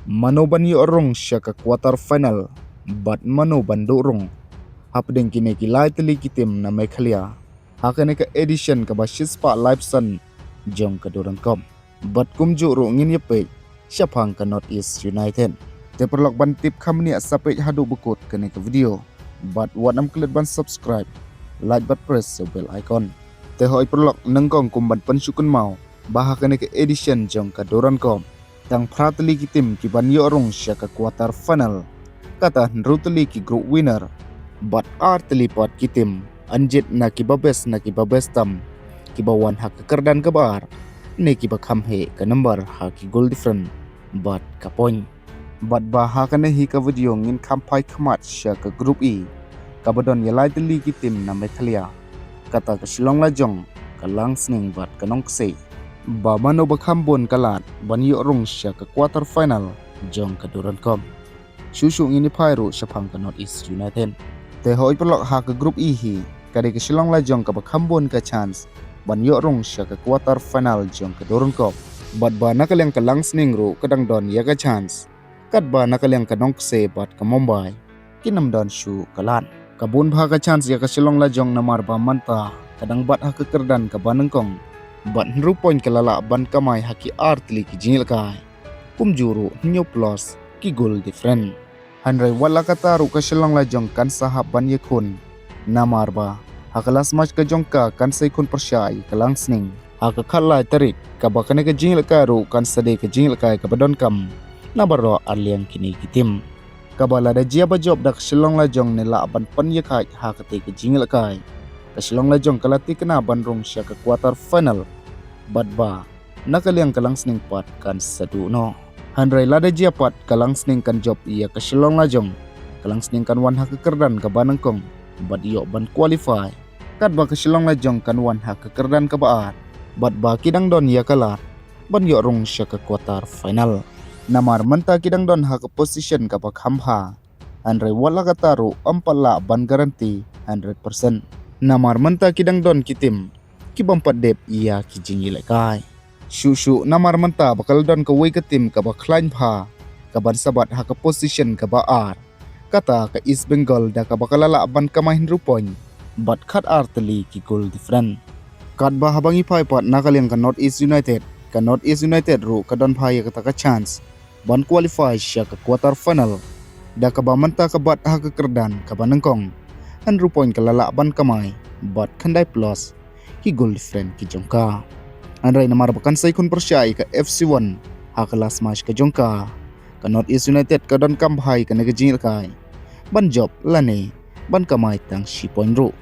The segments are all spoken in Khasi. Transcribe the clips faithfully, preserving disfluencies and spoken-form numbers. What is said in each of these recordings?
Mano ban ïoh rung sha ka quarter final bad mano ban duh rung hapdeng kine ki lai tylli ki tim na Meghalaya ha kane ka edition kaba shispah laiphew san jong ka Durand Cup. Bad kumjuh ruh ngin ïa peit shaphang ka North East United. Te paralok, ban tip kham bniah sa peit haduh ba kut kane ka video. Bad wat nym klet ban subscribe, like bad press the bell icon. Te hooid paralok, nyngkong kum ban pynsngewkynmaw ba ha kane ka edition jong ka Durand Cup, tang phra tylli ki tim ki ban ïoh rung sha ka quarter final. Kata hynriew tylli ki group winner bad ar tylli pat ki tim, hangne na kiba best na kiba best tam, kiba wan ha ka kyrdan kaba ar ne kiba kham heh ka number ha ki goal different bad ka point. Bad ba ha kane hi ka video ngin kham phai khmat sha ka group E kaba don ïa lai tylli ki tim na Meghalaya, kata ka Shillong Lajong, ka Langsning bad ka Nongkseh, ba mano ba kham bun ka lad ban ïoh rung sha ka quarter final jong ka Durand Cup. Shuh shuh ngin ïa phai ruh shaphang ka North East United. Te hooid paralok, ha ka group E hi ka dei ka Shillong Lajong kaba kham bun ka chance ban ïoh rung sha ka quarter final jong ka Durand Cup. Bad ba na ka liang ka Langsning ruh ka dang don ïa ka chance, katba na ka liang ka Nongkseh bad ka Mumbai kin ym don shuh ka lad. Ka bun bha ka chance ïa ka Shillong Lajong namar ba mynta ka dang bat ha ka kyrdan kaba nyngkong bad hynriew point ka la lah ban kamai ha ki ar tylli ki jingïalehkai. Kumjuh ruh hynñiew plus ki goal different. Hynrei wat la katta ruh ka Shillong Lajong kan sa hap ban ïakhun, namar ba ha ka last match ka jong ka kan sa ïakhun pyrshah ïa ka Langsning ha ka khatlai tarik, kaba kane ka jingïalehkai ruh kan sa dei ka jingïalehkai kaba donkam na baroh arliang kine ki tim. Kaba lada jia ba jop da ka Shillong Lajong ne lah ban pynïakhaid ha katei ka jingïalehkai, ka Shillong Lajong ka la thikna ban rung sha ka quarter final. Bad ba na ka liang ka Langsning pat kan sa duh noh. Hynrei lada jia pat ka Langsning kan jop ïa ka Shillong Lajong, ka Langsning kan wan ha ka kyrdan kaba nyngkong bad ïoh ban qualify, katba ka Shillong Lajong kan wan ha ka kyrdan kaba ar, bad ba ki dang don ïa ka lad ban ïoh rung sha ka quarter final. Namar mynta ki dang don ha ka position kaba kham bha, hynrei wat la katta ruh ym pat lah ban guarantee hundred percent. Namar mynta ki dang don ki tim ki bym pat dep ïa ki jingïalehkai. Shuh shuh namar mynta ba ka la don kawei ka tim kaba khlaiñ bha kaban sa bat ha ka position kaba ar, kata ka East Bengal, da kaba ka la lah ban kamai hynriew point bad khat ar tylli ki goal different. Katba haba ngi phai pat na ka liang ka North East United, ka North East United ruh ka don bha ïa kata ka chance ban qualify sha ka quarter final, da kaba mynta ka bat ha ka kyrdan kaba nyngkong, hynriew point ka la lah ban kamai bad khyndai plus ki goal different ki jong ka. Hynrei namar ba kan sa ïakhun pyrshah ïa ka F C One ha ka last match ka jong ka, ka North East United ka donkam bha ïa kane ka jingïalehkai ban jop lane ban kamai tang shi point ruh,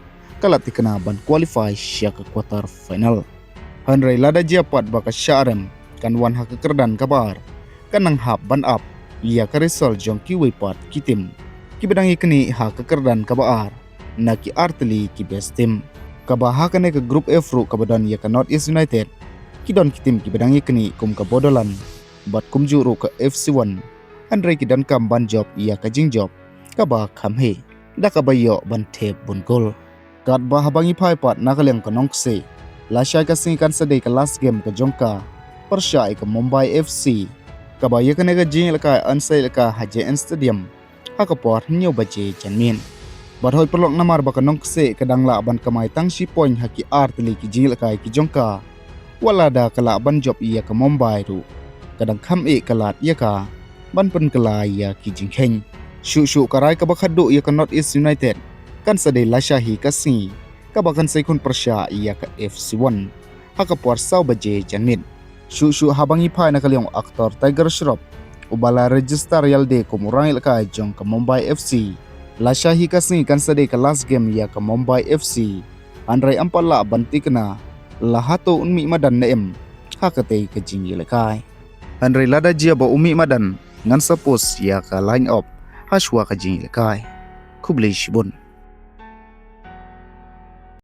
ka la thikna ban qualify sha ka quarter final. Hynrei lada jia pat ba ka Shah Rem kan wan ha ka kyrdan kaba ar, kan nang hap ban ap ïa ka result jong kiwei pat ki tim kiba dang ïaknieh ha ka kyrdan kaba ar na ki ar tylli ki best tim. Kaba ha kane ka group F ruh kaba don ïa ka North East United, ki don ki tim kiba dang ïaknieh kum ka Bodoland bad kumjuh ruh ka F C One. Hynrei ki donkam ban jop ïa ka jingjop kaba kham heh, da kaba ïoh ban thep bun goal. Katba haba ngi phai pat na ka liang ka Nongkseh, lashai ka sngi kan sa dei ka last game ka jong ka pyrshah ïa ka Mumbai F C, kaba ïa kane ka jingïalehkai yn sa ïalehkai ha J N Stadium ha ka por hynñiew baje janmiet. Bad hooid paralok, namar ba ka Nongkseh ka dang lah ban kamai tang shi point ha ki ar tylli ki jingïalehkai ki jong ka, wat lada ka lah ban jop ïa ka Mumbai ruh, ka dang kham eh ka lad ïa ka ban pynkylla ïa ki jingkheiñ. Shuh shuh ka rai kaba khatduh ïa ka North East United kan sa dei lashai hi ka sngi, kaba kan sa ïakhun pyrshah ïa ka F C One ha ka por saw baje janmiet. Shuh shuh haba ngi phai na ka liang u actor Tiger Shroff, uba la register ïalade kum u nongïalehkai jong ka Mumbai F C, lashai hi ka sngi kan sa dei ka last game ïa ka Mumbai F C. Hynrei ym pat lah ban thikna la hato un mih madan ne em ha katei ka jingïalehkai. Hynrei lada jia ba u mih madan, ngan sa post ïa ka line up ha shuwa ka jingïalehkai. Khublei shibun.